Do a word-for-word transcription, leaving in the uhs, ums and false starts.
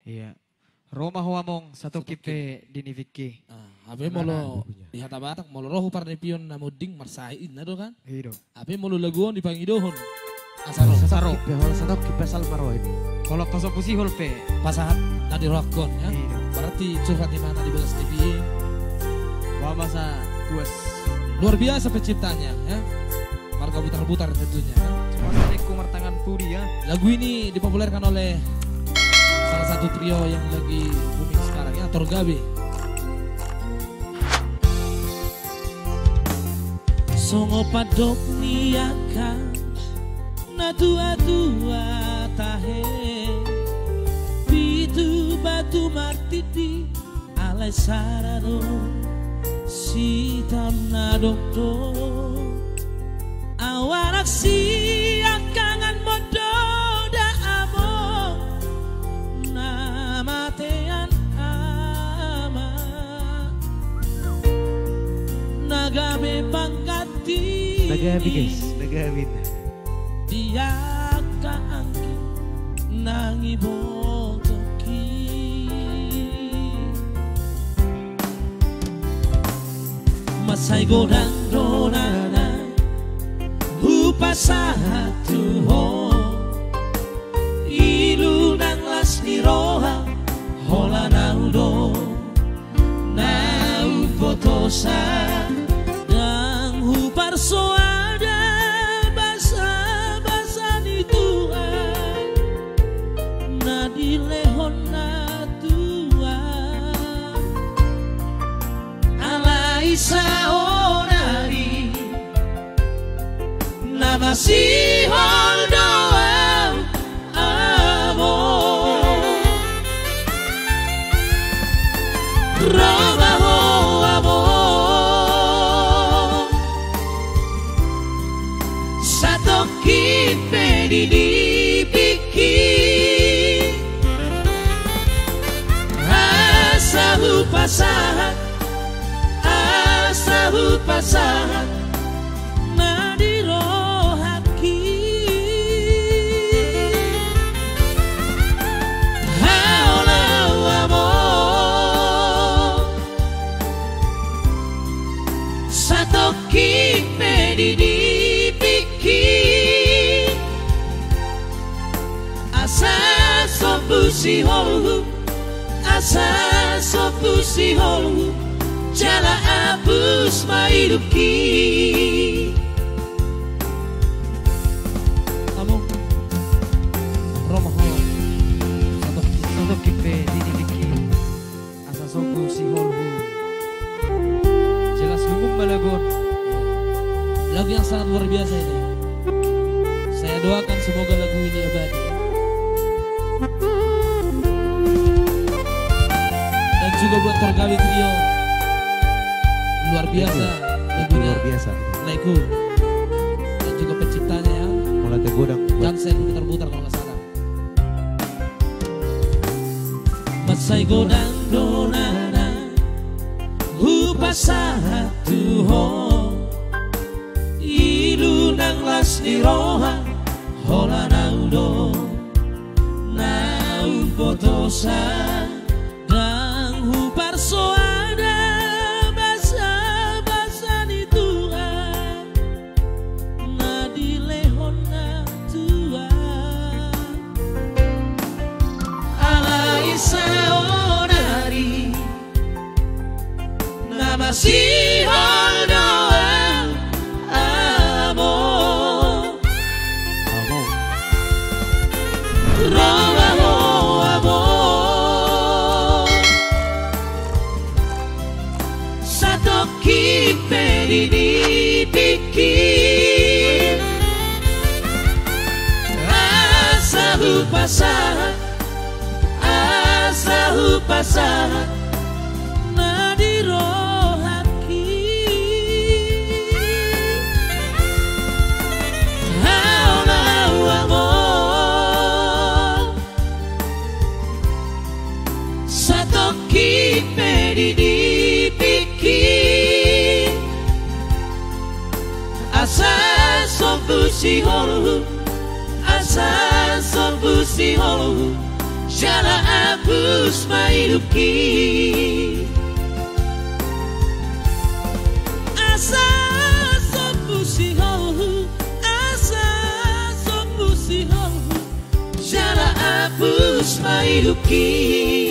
Iya. Ro ma ho among, satongkin pe di nipingki. Ah, hape molo di hata Batak, molo ro hu parnepion na monding, marsahit inna do kan? I do. Hape molo lagu on dipangidohon, asa ro. Asa ro. Satongkin pe, holan satongkin pe asal ma ro i. Holan pasombu sihol pe. Pasahat na di rohangkon, ya. I do. Berarti curhat imana di bagas nipi. Wah, masa puas. Luar biasa penciptanya, ya. Marga Butarbutar tentunya, ya. Masa ningku martangan pudi, ya. Lagu ini dipopulerkan oleh salah satu trio yang lagi booming sekarang, ya, Torgabe. Songon pandok ni angka na tuatua tahe, pitu batu martindi, alai sada do sitam na dongdong. Au anak siangkangan, mondok da among na matean ama, na gabe pangganti. Na gabe, guys, na gabe. Di angka anggi nang ibotoki. Mansai godang do nana hupasahat tu ho, ilu nang las ni roha, holan au do na umbotosa. Ndang huparsoada basabasa ni Tuhan na dilehon na tua. Alai saonari na masihol do au, among. Ro ma ho, among, satongkin pe di nipingki. Asa hupasahat, asa hupasahat na di rohangki. Haola au, among, satongkin pe di nipingki. Asa sombu siholhu, asa sombu siholhu, jala apus ma idupki. Among, ro ma ho, satongkin, satongkin pe di nipingki. Asa sombu siholhu. Jelas umum ma lagu on. Lagu yang sangat luar biasa ini. Saya doakan semoga lagu ini abadi, ya. Dan juga buat Torgabe Trio. Luar biasa lagunya. Luar biasa. Lagu. Dan juga penciptanya, ya. Mulai tergodang. Jansen Butarbutar kalau nggak salah. Mansai godang do nana hupasahat tu ho, ilu nang las ni roha, holan au do na umbotosa. Ndang huparsoada basabasa ni Tuhan na dilehon na tua. Alai saonari na masihol do au, among. Among. Ro ma ho, among, satongkin pe di nipingki. Asa hupasahat, asa hupasahat na di rohangki. Haola au, among, satongkin pe di nipingki. Asa sombu siholhu, asa sombu siholhu, Jala apus ma idupki. Asa sombu sihou, asa sombu sihou, jala apus ma idupki.